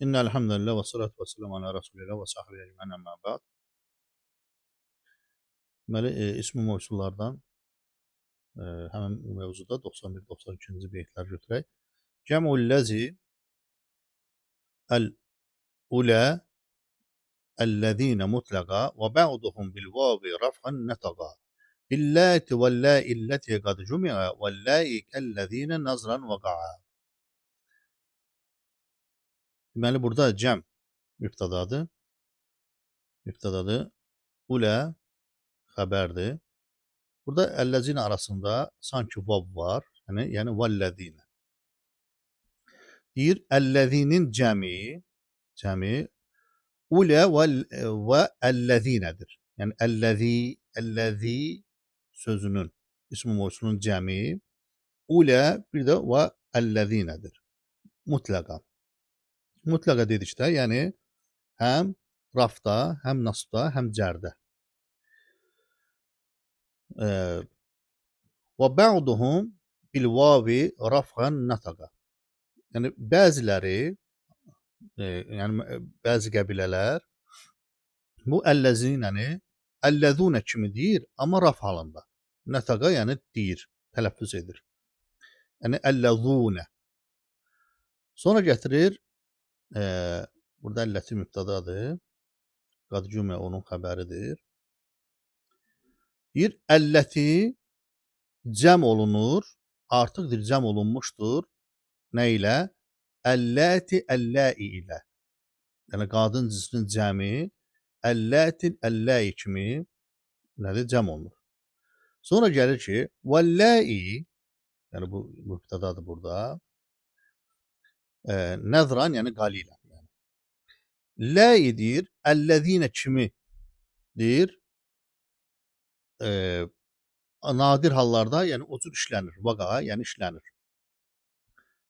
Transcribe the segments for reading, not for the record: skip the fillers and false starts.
İnnel hamdelellahi ve salatu vesselam ala Resulillah və sahbihi ecmaîn əmmâ ba'd. Deməli, ismi mövsullardan həmin mövzuda 91-92-ci beytlər götürək. Cəm'ul ləzi el ulə ellezine mutlaqa və ba'duhum bil vavi raf'an nataqa. Billati vel la'i allati qad jumi'a vel la'i kellezine nazran vaqa'a. Deməli, burada cəm mübtədadır. Mübtədadır. Ulə xəbərdir. Burada əlləzinə arasında sanki vav var. Yəni vəlləzinə. Deyir, əlləzinin cəmi ulə və əlləzinədir. Yəni, əlləzi sözünün, ismi mövsulun cəmi ulə bir də və əlləzinədir. Mutlaqa. Mutlaqa dedikdə, yəni həm rafda, həm nasbda, həm cərdə. Və bə'duhum bil vavi raf'an nataqa. Yəni bəziləri, yəni bəzi qəbilələr bu əlləzinəni əlləzunə kimi deyir, amma raf halında. Nataqa yəni deyir, tələffüz edir. Yəni əlləzunə. Sonra gətirir, burada əlləti mübtədadır. Qad cümə onun xəbəridir. Deyir, əlləti cəm olunur, artıqdır, cəm olunmuşdur. Nə ilə? Əlləti əlləi ilə. Yəni, qadın cinsinin cəmi əlləti əlləi kimi nədir? Cəm olunur. Sonra gəlir ki, vəlləi, yəni bu mübtədadır burada, nəzran, yəni qalilən. Yəni. Ləi deyir, əlləzinə kimi deyir, nadir hallarda, yəni o cür işlənir. Vaqağa, yəni işlənir.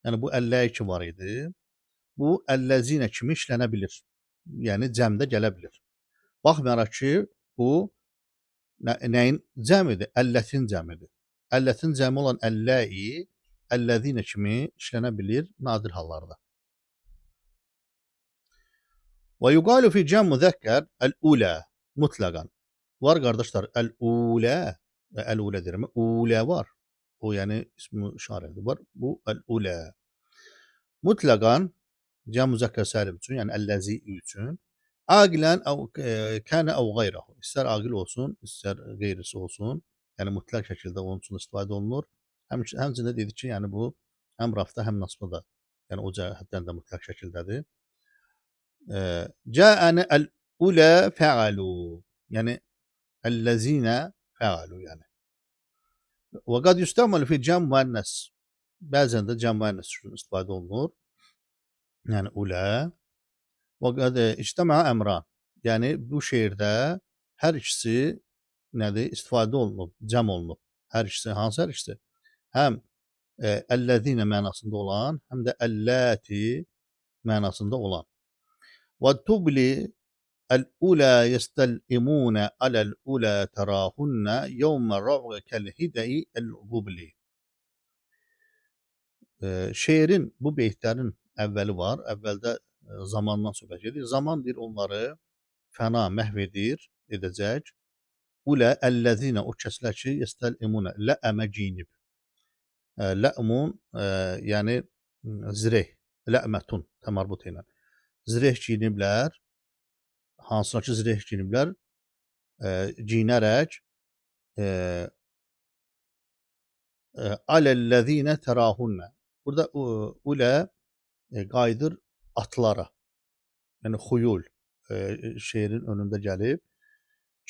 Yəni bu əlləi ki var idi, bu əlləzinə kimi işlənə bilir. Yəni cəmdə gələ bilir. Baxmayaraq ki, bu nəyin cəmidir? Əllətin cəmidir. Əllətin cəmi olan əlləi, əlləzinə kimi işlənə bilir nadir hallarda. Və yuqalu fi cəm müzəkkər əl-ulə mutlaqan. Var qardaşlar, əl-ulə, əl-ulə deyirəm, ulə var. O, yəni ismi işarədir. Var, bu əl-ulə. Mutlaqan cəm müzəkkər səlim üçün, yəni əlləzi üçün, aqilən kənə əv qeyrahu. İstər aqil olsun, istər qeyrisi olsun. Yəni mutlaq şəkildə onun üçün istifadə olunur. Həmçinin də dedik ki, yəni bu həm rafda, həm nasbda da, yəni o cəhətdən də mutlaq şəkildədir. Cəənə əl-ulə fəalu. Yəni əlləzinə fəalu, yəni. Və qad yüstəməlu fi cəm müənnəs. Bəzən də cəm müənnəs üçün istifadə olunur. Yəni ulə. Və qad ictəmə əmran. Yəni bu şeirdə hər ikisi nədir? İstifadə olunub, cəm olunub. Hər ikisi, hansı hər ikisi? Həm əlləzinə mənasında olan, həm də əlləti mənasında olan. Və tubli əl-ulə yəstəlimunə aləl-ulə tərahunə yevmə rəvə kəl-hidəi əl-qubli. Şeirin, bu beytlərin əvvəli var. Əvvəldə zamandan söhbət gedir. Zaman deyir, onları fəna, məhv edir, edəcək. Ulə əlləzinə, o kəslər ki, yəstəlimunə, ləəmə giyinib. Lə'mun, yəni zireh, lə'mətun təmarbut ilə. Zireh giyiniblər, hansına ki zireh giyiniblər, giyinərək aləl-ləzinə tərahunə. Burada ulə qayıdır atlara. Yəni xuyul şeirin önündə gəlib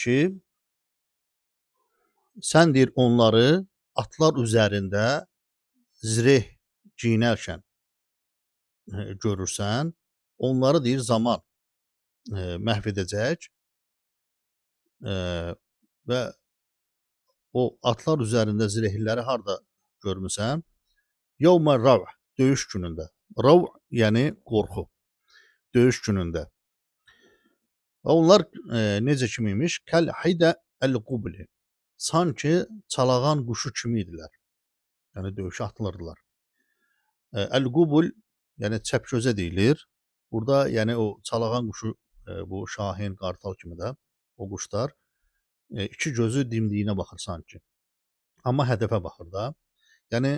ki, sən deyir onları atlar üzərində zireh giyinərkən görürsən, onları deyir zaman məhv edəcək və o atlar üzərində zirehliləri harada görmüsən? Yevmə rav, döyüş günündə. Rav, yəni qorxu. Döyüş günündə. Və onlar necə kimi imiş? Kəl hidə əl-qubli. Sanki çalağan quşu kimi idilər. Yəni döyüşə atılırdılar. Əl-qubul, yəni çəpgözə deyilir. Burada yəni o çalağan quşu, bu şahin, qartal kimi də o quşlar iki gözü dimdiyinə baxır sanki. Amma hədəfə baxır da. Yəni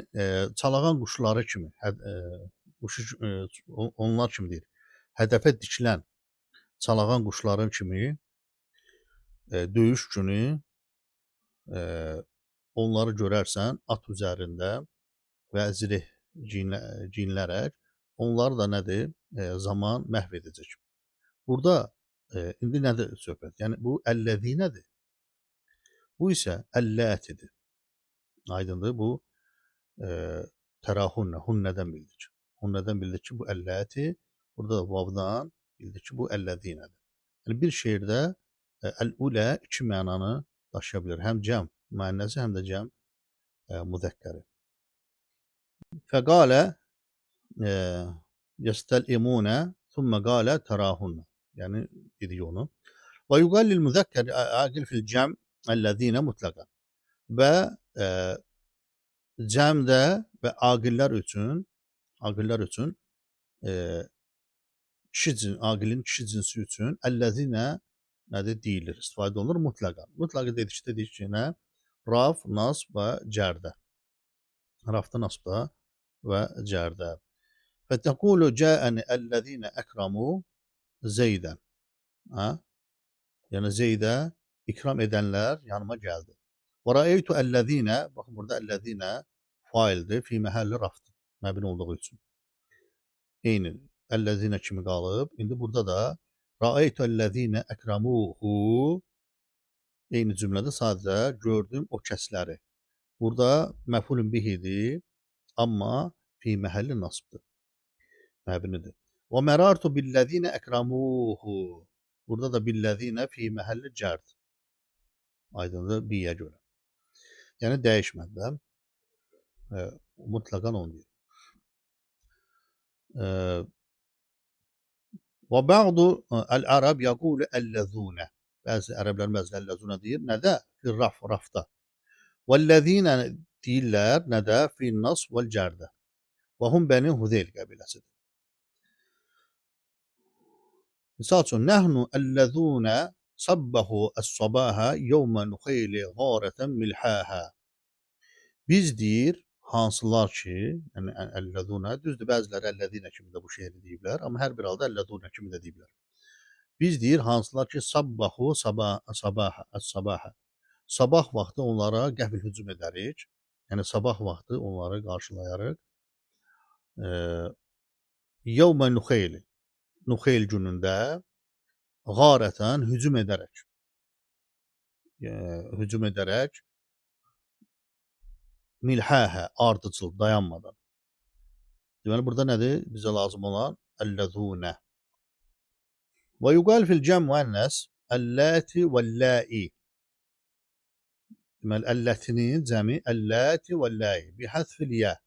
çalağan quşları kimi, quşu onlar kimi deyir. Hədəfə dikilən çalağan quşların kimi döyüş günü onları görərsən at üzərində və zireh geyinlərək onlar da nədir? Zaman məhv edəcək. Burada indi nədir söhbət? Yəni bu əlləzinədir. Bu isə əllətidir. Aydındır? Bu tərahunlə, hunnədən bildik. Hunnədən bildik ki, bu əlləti, burada da vavdan bildik ki, bu əlləzinədir. Yəni bir şeirdə əl-ulə iki mənanı daşıya bilər. Həm cəm müənnəsi, həm də cəm müzəkkəri. Fəqalə yəstəlimunə thumma qalə tərahunə. Yəni dedik onu. Və yuqallil müzəkkər aqil fil cəm əlləzinə mutlaqan. Və cəmdə və aqillər üçün kişi, aqilin kişi cinsi üçün əlləzinə nədir deyilir, istifadə olunur mutlaqan. Mutlaqı dedikdə dedik ki, nə? Raf, nasb və cərdə. Rafda, nasbda və cərdə. Fətəqulu cəəni əlləzinə əkramu Zeydən. Ha? Yəni Zeydə ikram edənlər yanıma gəldi. Və rəeytu əlləzinə, baxın burada əlləzinə faildir, fi məhəlli rafdır, məbni olduğu üçün. Eyni əlləzinə kimi qalıb. İndi burada da rəeytu əlləzinə əkramuhu eyni cümlədə sadəcə gördüm o kəsləri. Burada məfulun bihidir, amma fi məhəlli nasbdır, məbnidir. Və mərartu billəzinə əkramuhu. Burada da billəzinə fi məhəlli cərd. Aydındır, biyə görə. Yəni dəyişmədi də. Mutlaqan onu deyir. Və bə'du əl-ərəb yəqulu əlləzunə. Bəzi ərəblərin bəziləri əlləzunə deyir. Nədə? Fi raf, rafda. Vəl-ləzinə deyirlər, nədə? Fi nasb vəl-cərdə. Və hum bəni Hudeyl qəbiləsidir. Misal üçün, nəhnu əlləzunə sabbahu əs-sabaha yevmə nuxeyli qarətən milhəhə. Biz deyir, hansılar ki, yəni əlləzunə, düzdür, bəziləri əlləzinə kimi də bu şeiri deyiblər, amma hər bir halda əlləzunə kimi də deyiblər. Biz deyir, hansılar ki, sabbahu sabaha, əs-sabaha. Sabah vaxtı onlara qəfil hücum edərik, yəni sabah vaxtı onları qarşılayarıq. Yevmə nuxeyli, Nuxeyl günündə qarətən hücum edərək, milhəhə, ardıcıl, dayanmadan. Deməli, burada nədir? Bizə lazım olan əlləzunə. Və yuqal fil cəm müənnəs əlləti vəlləi. Deməli, əllətinin cəmi əlləti vəlləi bi həzfil yə.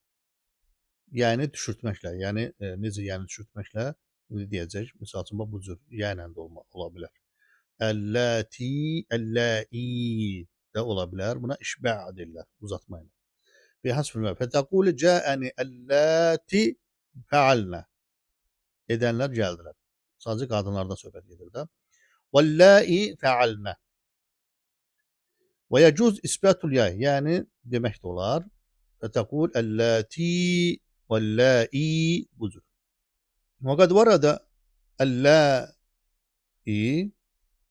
Yəni düşürtməklə, yəni necə yəni düşürtməklə? İndi deyəcək, misal üçün, bu cür yə ilə də ola bilər. Əlləti, əlləi də ola bilər. Buna işbə deyirlər, uzatmayla. Bi həsfil mə. Fətəqulu cəəni əlləti fəalnə. Edənlər gəldilər. Sadəcə qadınlardan söhbət gedir də. Vəlləi fəalnə. Və yəcuz isbətul yay. Yəni, demək də olar. Fətəqul əlləti vəlləi bu cür. Və qad varada əlləi,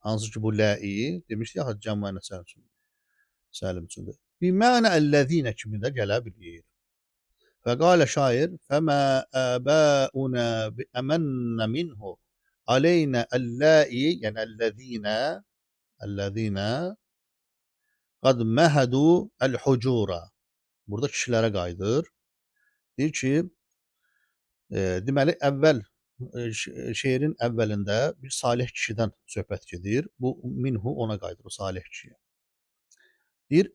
hansı ki bu ləi, demişdik axı cəm müənnəs səlim üçündür. Bir mənə əlləzinə kimi də gələ bilir. Fəqalə şair, fəmə əbəunə bi əmənnə minhu aleynə əlləi, yəni əlləzinə, əlləzinə qad məhədu əl-hucura. Burada kişilərə qayıdır. Deyir ki, deməli, əvvəl, şeirin əvvəlində bir salih kişidən söhbət gedir. Bu, minhu ona qayıdır, o salih kişiyə. Deyir,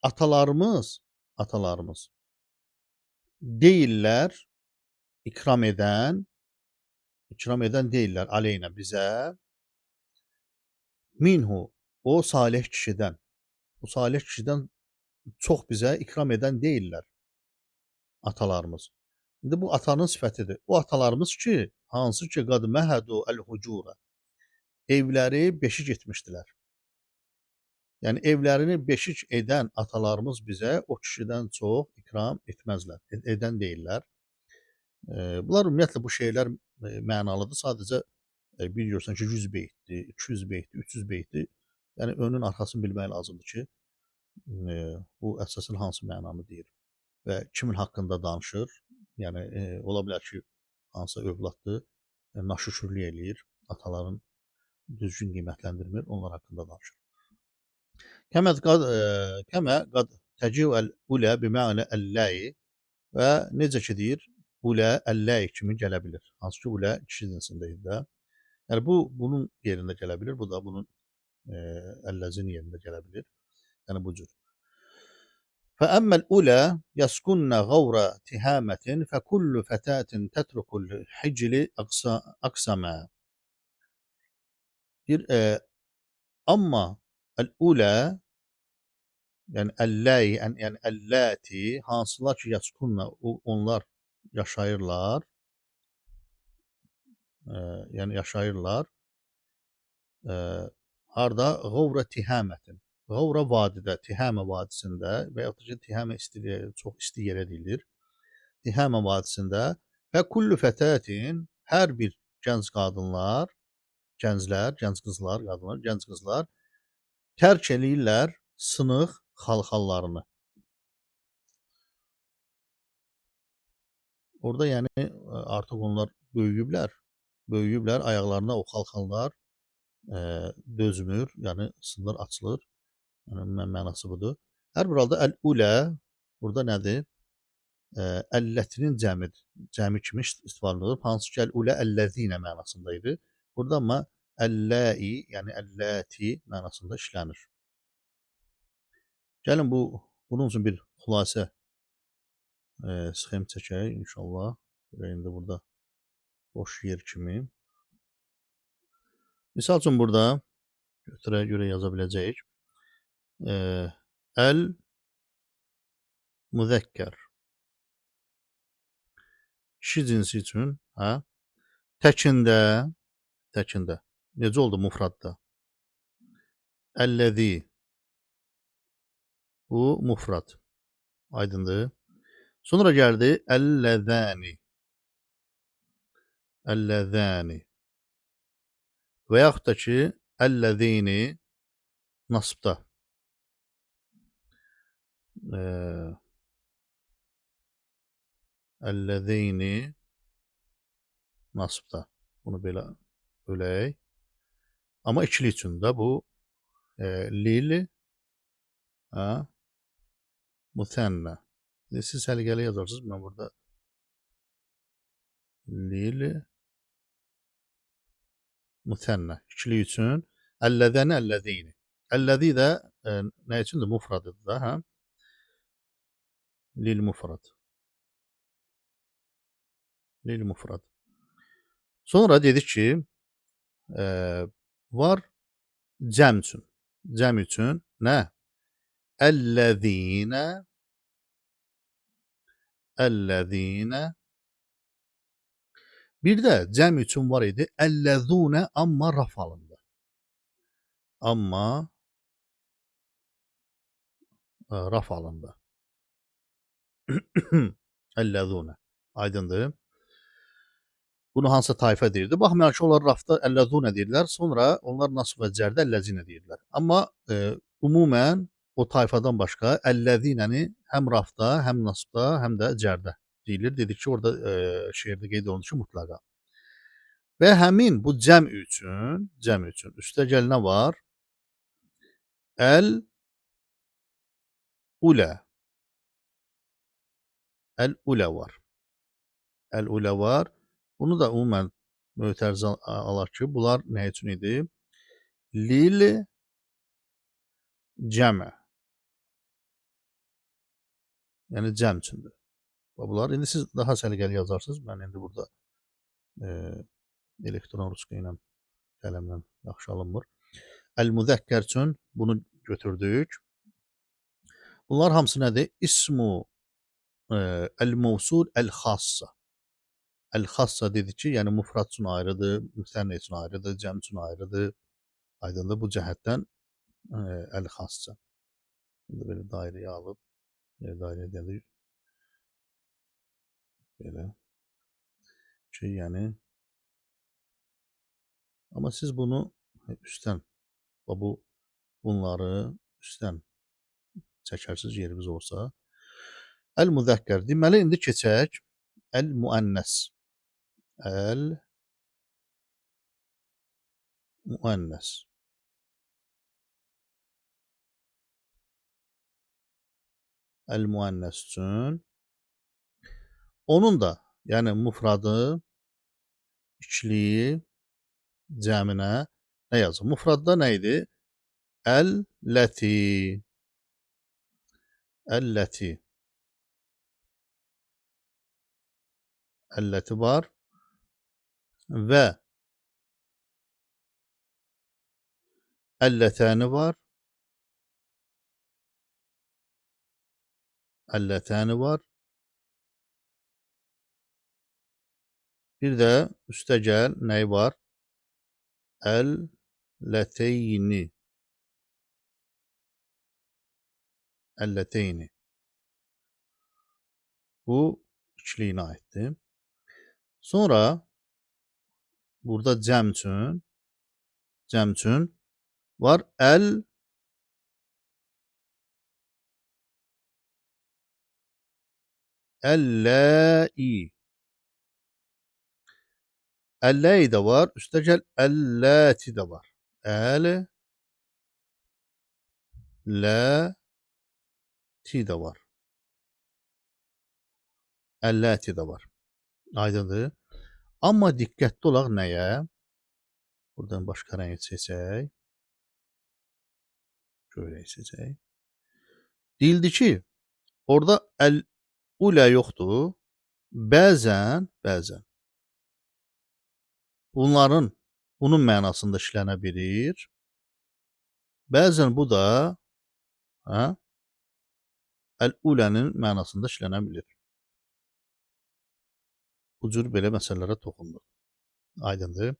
atalarımız deyirlər, ikram edən deyirlər aleynə bizə, minhu, o salih kişidən, o salih kişidən çox bizə ikram edən deyirlər atalarımız. İndi bu atanın sifətidir. O atalarımız ki, hansı ki qad məhədu əl-hucura. Evləri beşik etmişdilər. Yəni evlərini beşik edən atalarımız bizə o kişidən çox ikram etməzlər, edən deyirlər. Bunlar ümumiyyətlə bu şeylər mənalıdır. Sadəcə bir görsən ki, 100 beytdir, 200 beytdir, 300 beytdir. Yəni önün arxasını bilmək lazımdır ki, bu əsasən hansı mənanı deyir və kimin haqqında danışır. Yəni ola bilər ki, hansısa övladdır, naşükürlük eləyir, ataların düzgün qiymətləndirmir, onlar haqqında danışır. Kəmə qad təciv əl-ulə bimə'lə əlləyi və necə ki deyir, ulə əlləyi kimi gələ bilir. Hansı ki, ulə kişi cinsində idi də. Yəni bu, bunun yerində gələ bilir, bu da bunun əlləzin yerində gələ bilir. Yəni bu cür. فَأَمَّا الْأُولَى يَسْكُنَّ غَوْرَ تِهَامَةٍ فَكُلُّ فَتَاةٍ تَتْرُكُ الْحِجْلِ أَقْسَمًا. Bir, amma əl-ulə, yəni əlləyi, yəni əlləti, hansılar ki, yaskunna, onlar yaşayırlar, yəni yaşayırlar, harada? Ğovra tihamətin. Ğovra vadidə, Tihamə vadisində və yaxud da ki, Tihamə isti, çox isti yerə deyilir. Tihamə vadisində və kullu fətətin, hər bir gənc qadınlar, gənclər, gənc qızlar, qadınlar, gənc qızlar tərk eləyirlər sınıq xalxallarını. Orada yəni artıq onlar böyüyüblər, böyüyüblər, ayaqlarına o xalxallar dözmür, yəni sınır, açılır. Yəni mənası budur. Hər bir halda əl-ulə burada nədir? Əllətinin cəmidir. Cəmi kimi istifadə olunur. Hansı ki, əl-ulə əlləzinə mənasında idi. Burada amma əlləi, yəni əlləti mənasında işlənir. Gəlin bunun üçün bir xülasə sxem çəkək inşallah. Belə indi burada boş yer kimi. Misal üçün burada götürə görə yaza biləcəyik. Əl-müzəkkər. Kişi cinsi üçün, hə? Təkində, təkində. Necə oldu mufradda? Əlləzi. Bu mufrad. Aydındır. Sonra gəldi əlləzəni. Əlləzəni. Və yaxud da ki, əlləzini nasbda. Əlləzini nasbda. Bunu belə bölək. Amma ikili üçün də bu lil müsənnə. Siz səliqəli yazarsınız. Mən burada lil müsənnə. İkili üçün əlləzəni, əlləzini. Əlləzi də nə üçündür? Mufradıdır da. Hə? Lil mufrad. Lil mufrad. Sonra dedik ki, var cəm üçün. Cəm üçün nə? Əlləzinə, əlləzinə. Bir də cəm üçün var idi. Əlləzunə, amma raf alındı. Amma raf alındı. Əlləzunə. Aydındır. Bunu hansısa tayfə deyirdi. Baxmayaraq ki, onlar rafda əlləzunə deyirlər. Sonra onlar nasb və cərdə əlləzinə deyirlər. Amma ümumən o tayfadan başqa əlləzinəni həm rafda, həm nasbda, həm də cərdə deyilir. Dedik ki, orada şeirdə qeyd olunur ki, mutlaqa. Və həmin bu cəm üçün, üstə gəl nə var? Əl-ulə. Əl-ulə var. Əl-ulə var. Bunu da ümumən mötərizə alaq ki, bunlar nə üçün idi? Lil cəmə. Yəni cəm üçündür. Bunlar indi siz daha səliqəli yazarsınız. Mən indi burada elektron ruçka ilə qələmlə yaxşı alınmır. Əl-müzəkkər üçün bunu götürdük. Bunlar hamısı nədir? İsmu el-mevsul el-xassa. El-xassa dedi ki, yəni mufrad üçün ayrıdır, müsənna üçün ayrıdır, cəm üçün ayrıdır. Aydındır bu cəhətdən el-xassa. Bunu belə dairəyə alıb, dairəyə deyəndə belə ki, yəni amma siz bunu üstdən, bunları üstdən çəkərsiniz yerimiz olsa. Əl-müzəkkər. Deməli, indi keçək əl-müənnəs. Əl-müənnəs. Əl-müənnəs üçün onun da, yəni mufradı, ikiliyi, cəminə nə yazır? Mufradda nə idi? Əl-ləti. Əl-ləti. Əl-ləti var. Və əl-lətəni var. Əl-lətəni var. Bir də üstə gəl, nəyi var? Əl-ləteyni. Əl-ləteyni. Bu ikiliyinə aiddir. Sonra burada cəm üçün var əl əlləi. Əlləi də var, üstəgəl əlləti də var. Əl lə ti də var. Əlləti də var. Aydındır. Amma diqqətli olaq nəyə? Buradan başqa rəngi seçək. Göy rəngi seçək. Deyildi ki, orada əl-ulə yoxdur. Bəzən bunun mənasında işlənə bilir. Bəzən bu da əl-ulənin mənasında işlənə bilir. Bu cür belə məsələlərə toxunduq. Aydındır.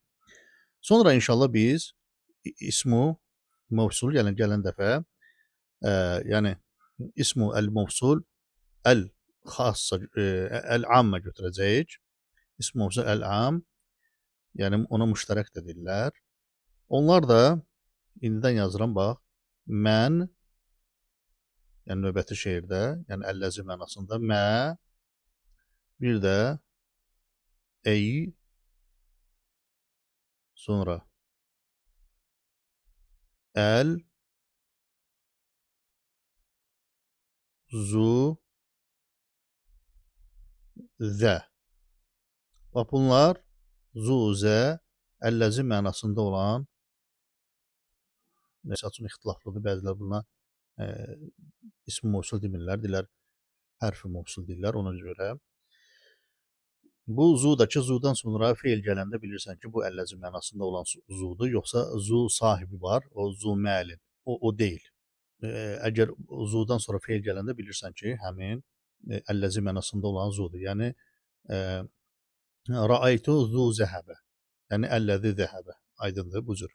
Sonra inşallah biz ismu mevsul, yəni gələn dəfə, yəni ismu əl-mevsul əl-xassa, əl-ammə götürəcəyik. İsmu mevsul əl-am, yəni ona müştərək də deyirlər. Onlar da, indidən yazıram, bax, mən, yəni növbəti şeirdə, yəni əlləzi mənasında mə, bir də ey, sonra əl, zu, zə. Bax, bunlar zu, zə, əlləzi mənasında olan, məsəl üçün ixtilaflıdır, bəzilər buna ismi mövsul demirlər, deyirlər, hərfi mövsul deyirlər ona görə. Bu zudakı zudan sonra feil gələndə bilirsən ki, bu əlləzi mənasında olan zudur, yoxsa zu sahibi var, o zu məlin, o deyil. Əgər zudan sonra feil gələndə bilirsən ki, həmin əlləzi mənasında olan zudur. Yəni, rəaytu zu zəhəbə, yəni əlləzi zəhəbə, aydındır bu cür.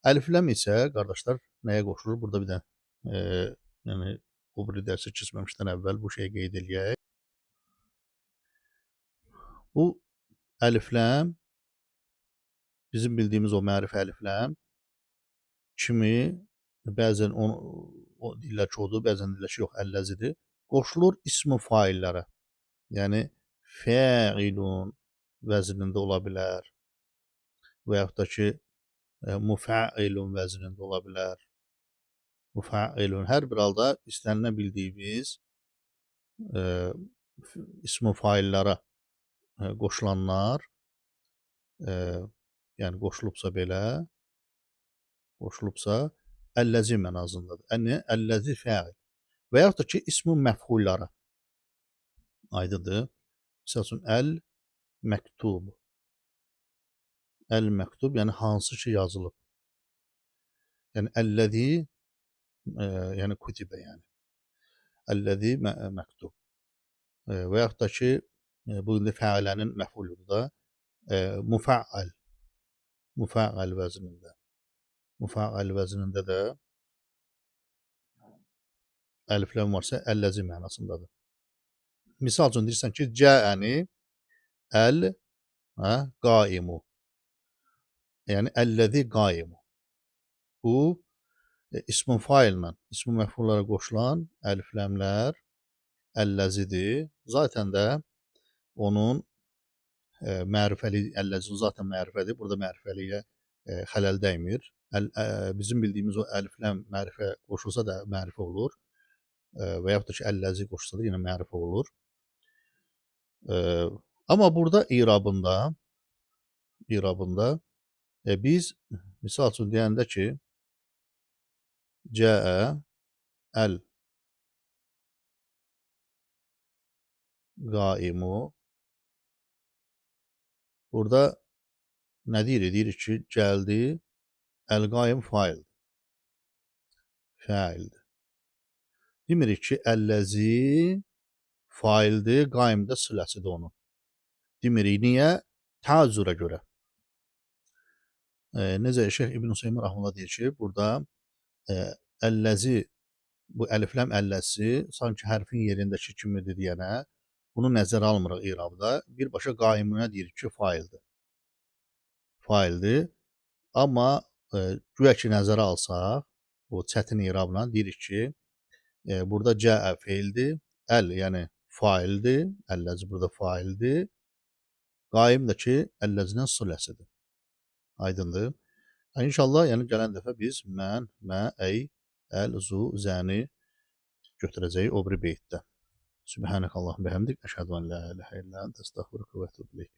Əlifləm isə, qardaşlar, nəyə qoşulur? Burada bir də, yəni, o biri dərsi keçməmişdən əvvəl bu şeyi qeyd eləyək. Bu əlifləm, bizim bildiyimiz o mərif əlifləm kimi bəzən o deyirlər ki, odur, bəzən deyirlər ki, yox, əlləzidir. Qoşulur ismi faillərə. Yəni, fəilun vəznində ola bilər və yaxud da ki, müfəilun vəznində ola bilər. Müfəilun. Hər bir halda istənilən bildiyimiz ismi faillərə qoşulanlar, yəni qoşulubsa belə, qoşulubsa əlləzi mənasındadır. Yəni, əlləzi fəil. Və yaxud da ki, ismi məfhullara. Aydındır. Misal üçün, əl-məktub. Əl-məktub, yəni hansı ki yazılıb. Yəni, əlləzi, yəni kutibə, yəni. Əlləzi məktub. Və yaxud da ki, bu indi fəalənin məfuludur da, müfəal, müfəal vəznində. Müfəal vəznində də əlifləm varsa, əlləzi mənasındadır. Misal üçün deyirsən ki, cəəni əl qaimu. Yəni, əlləzi qaimu. Bu, ismin faillə, ismin məfullara qoşulan əlifləmlər əlləzidir. Zaten də onun mərifəli, əlləzin zaten mərifədir. Burada mərifəliyə xələl dəymir. Bizim bildiyimiz o əlifləm mərifə qoşulsa da mərifə olur. Və yaxud da ki, əlləzi qoşulsa da yenə mərifə olur. Amma burada irabında biz misal üçün deyəndə ki, cəə əl qaimu, burada nə deyirik? Deyirik ki, gəldi, əl-qaim faildir. Faildir. Demirik ki, əlləzi faildir, qaim də sıləsidir onun. Demirik, niyə? Təəzzürə görə. Necə Şeyx İbn Hüseyin rəhməhullah deyir ki, burada əlləzi, bu əlifləm əlləzi sanki hərfin yerindəki kimidir deyənə, bunu nəzərə almırıq irabda. Birbaşa qaiminə deyirik ki, faildir. Faildir. Amma güya ki, nəzərə alsaq, bu çətin irabla deyirik ki, burada cəə feildir, əl, yəni faildir, əlləzi burada faildir, qaim də ki, əlləzinin sıləsidir. Aydındır. İnşallah, yəni gələn dəfə biz mən, mə, ey, əl, zu, zəni götürəcəyik o biri beytdə. Sübhanəkallahumma bihəmdik, əşhədu ən la ilahə illə ente, əstəğfiruke və etûbü ileyk.